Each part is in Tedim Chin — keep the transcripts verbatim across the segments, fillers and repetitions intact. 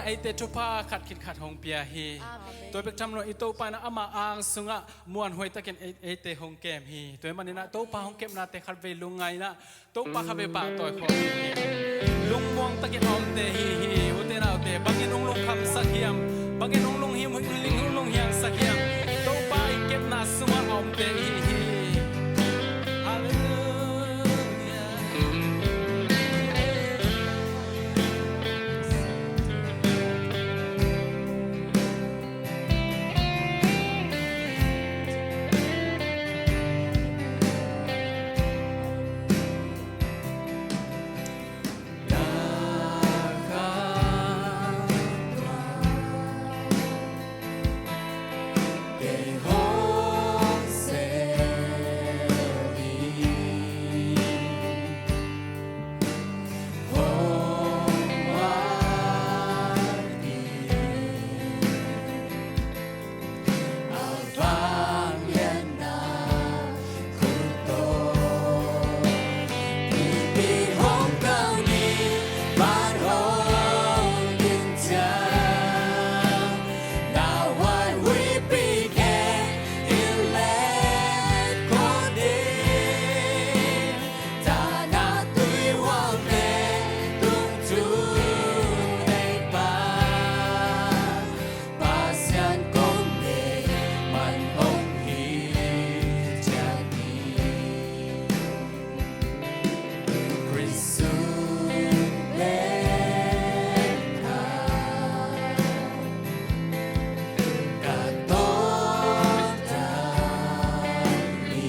eite thupha khat khit khat hong pia hi. Amen. Tua bek tham lo, i Topa in ama ang sungah muanhuai takin ei-, eite hong kem hi. Tua ahih manin ah Topa hong kepnate khatvei lungngai in ah, Topa khatvei pahtawi khawm hi. Lungmuang takin a omte hi hi. Ute naute, bangin hong lungkhamsak hiam? Bangin hong lunghim, hong lunghiangsak hiam? Topa i kepna sungah a omte hi hi. Halleluiah. Pasian kong deih man hong hi ciat ni. Khrist sung bek na ka tawltak ni.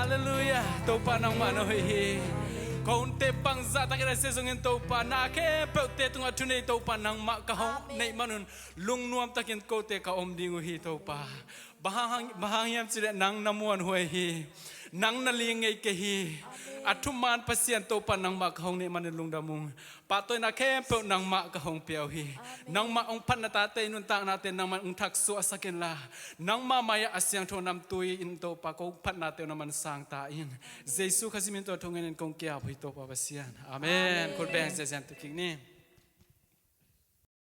Halleluiah. Topa, nangmah na hoih hi. Ko hunte bangzah takin a sia zongin Topa, na khempeuhte tungah thunei Topa, nangmah ka hong neih manun lungnuam takin kote ka om ding uh hi Topa. Bang hang, bang hang hiam cih leh nang na muanhuai hi. Nang na ling ngei kei hi. A thuman Pasian Topa, nangmah ka hong neih manin lungdam ung. Pahtawina khempeuh nangmah ka hong pia uh hi. Nangmah hong phatna tate nuntaknate nangmah hong thaksuahsak inla, nangmah mai-ah a siangtho namtui in Topa, ko phatnate uh na mansang ta in. Jesu Khazih min tawh thungen in kong ki-ap uh hi Topa Pasian. Amen. Khut beng ziahziah tu kik ni.